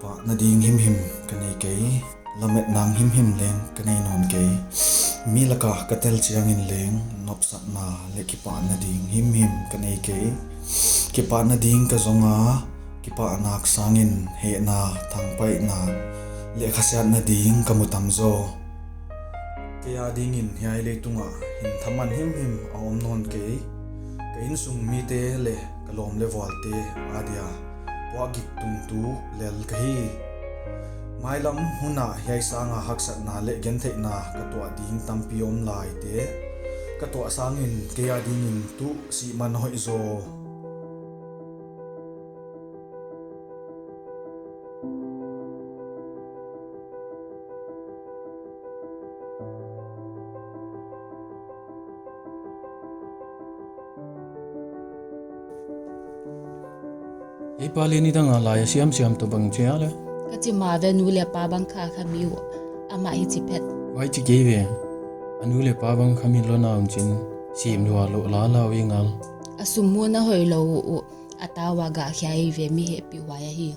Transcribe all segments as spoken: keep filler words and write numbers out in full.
Pahna ding himhim ka nei kei, lametna himhim leng ka nei nawn kei. Mi laka ka tel chiangin leng nopsakna leh kipahna ding himhim ka nei kei. Kipahna ding ka zong a, kipahna sangin hehna, thangpaihna leh khasiatna ding ka mu tam zaw. Kei adingin hiai leitungah hin thaman himhim a om nawn kei. Ka innsung mite leh ka lawm leh vualte adia puakgik tungtu lel ka hi. Mailam hun ah hiai sanga haksatna leh gentheihna ka tuah ding tampi om lai te. Ka tuah sangin kei adingin tu sih man hoih zaw. Ei pa leh nidang a lai a siamsiam toh bang chi a le? Ka chi ma ve, nu leh pa bang kha kha mi uh, amah hichi phet. Huai chi kei ve. A nu leh pa bang kha mi lou na un chin, sim lua lou la lau i ngal. A sum mu na hoih lou uh, a tau a gah khia i ve, mi hehpihhuai ahi.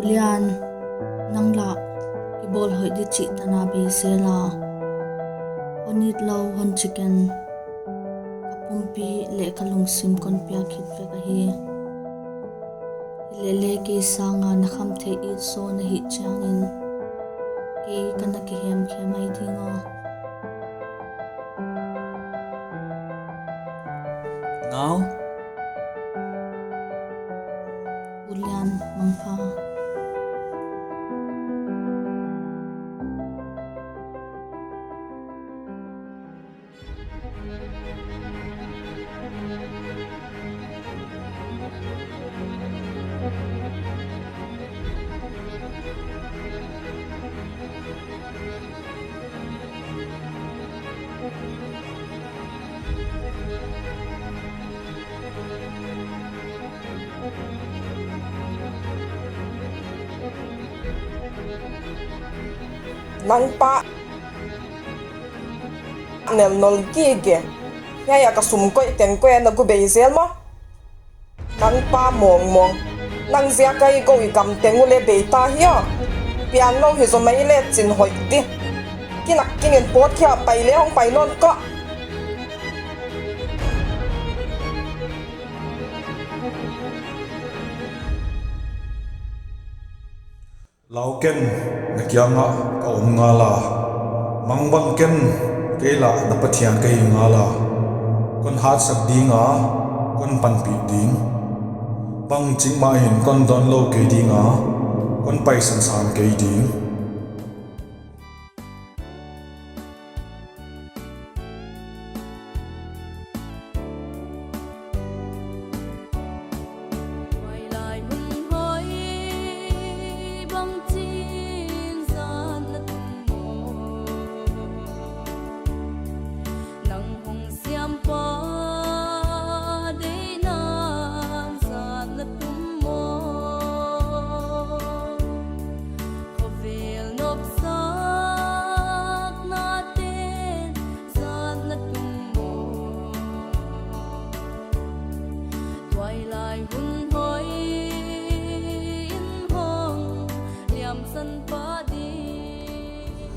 Ulian, nang lah kibawl hoih di chih tana bei zel a, hon it lou hon chi ken. Ka pumpi leh ka lungsim kon piak khit vek ahi. Hilele kei sanga na khamtheih it zaw na hih chiangin, kei ka na kihemkhe mai ding aw. Nau. Ulian, mangpha. Nang pa nelnol gige. Hiai a ka sum koih teng koih a na gu bei zel maw? Nang pa mawngmawng. Nang ziak a i gou i gam teng uh leh bei ta hi aw. Pian lou hi zaw mai leh chin hoih di. Kinak kinin pawt khia pai leh hong pai nawn ka. Lau ken, na kiangah ka om ngal a. Mangbang ken, kei lah na Pathian ka hi ngal a. Kon hatsak ding a, kon panpih ding. Bangchik mah in kon dawn lou kei ding a, kon paisan sam kei ding. Tuailai hun hoih bangchin zat na tum maw? Nang hong siampa deihna zat na tum maw? Khovel nopsakna te zat na tum maw? Tuailai hun hoih in hong liamsan pah ding.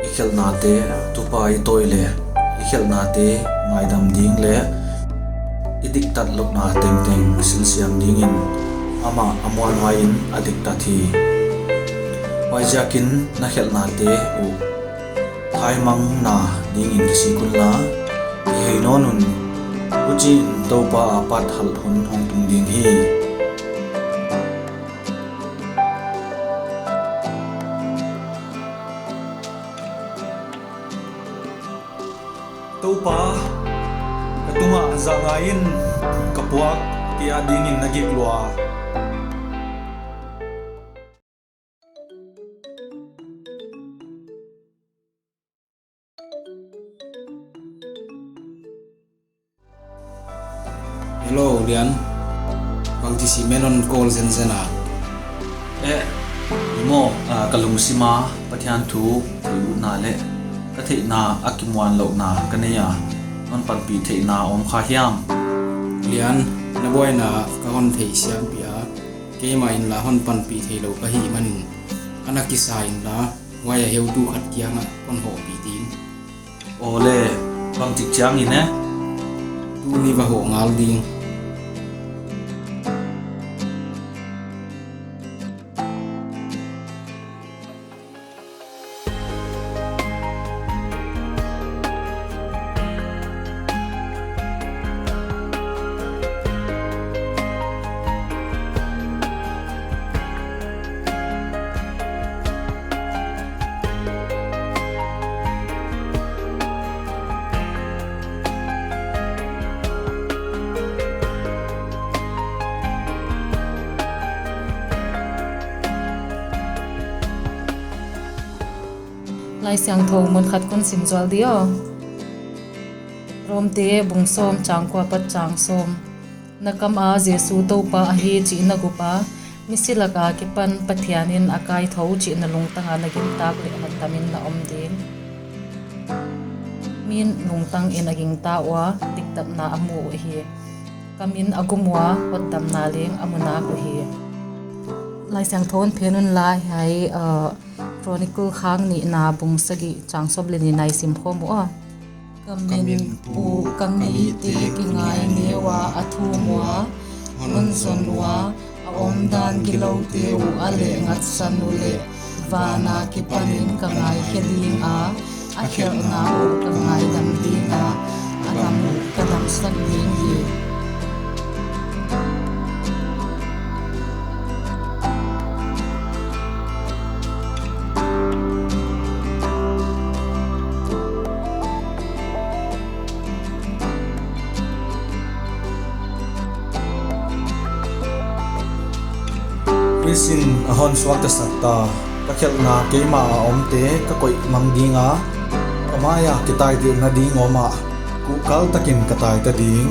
I khelhnate tupa i tawi leh, i khelhnate ngaidam ding leh i diktat louhna tengteng silsiang dingin amah a muanhuai in a diktat hi. Huaiziakin na khelhnate uh thaimangna dingin kisik unla, kihei nawn un. Huchiin Toupa apat halh hun hong tung ding hi. Toupa, ka tungah zahngaiin ka puak, kei adingin na gik lua. Hello, Lian. Bangchi simen hon call zenzen a? Eh, maw, ah, ka lungsim a Pathian thu theihna leh ka theihna a kimuanlouhna ka nei a, hon panpih theihna om kha hiam? Lian, na buaina ka hon theihsiampih a, keimah in la hon panpih theilou ka hih manin, ana kisa inla, huai a heutu khat kiangah kon hohpih ding. Aw le, bangchik chiangin e? Tuni va hoh ngal ding. Laisiangthou mun khat kon sim zual di aw. Romte bung sawm chang kua apat chang sawm. Na kam a Jesu Toupa ahi chih na gup a, misi lak a kipan Pathian in a kaithou chih na lungtang a na gintak leh hotdam in na om ding. Min lungtang in a gingta ua, diktatna a mu uhi. Kam in a gum ua, hotdamna leng a mu nak uhi. Laisiangthou hon phen un la, hiai, uh, Chronicle khang nihna bung sagih chang sawm leh nih na i sim khawm uh a. Ka min puk, ka mite kingaineu a a thum ua, hon zon ua, a omdan giloute uh a lehngatsan uleh, van akipanin ka ngaikhe ding a, a khelhna uh ka ngaidam ding a, a dam uh ka damsak ding hi. Khrist in a hon suaktasak ta, ka khelhna keimah a omte ka koih mang ding a, ka mai a kitaideihna ding om a, kuhkal takin ka tai ta ding.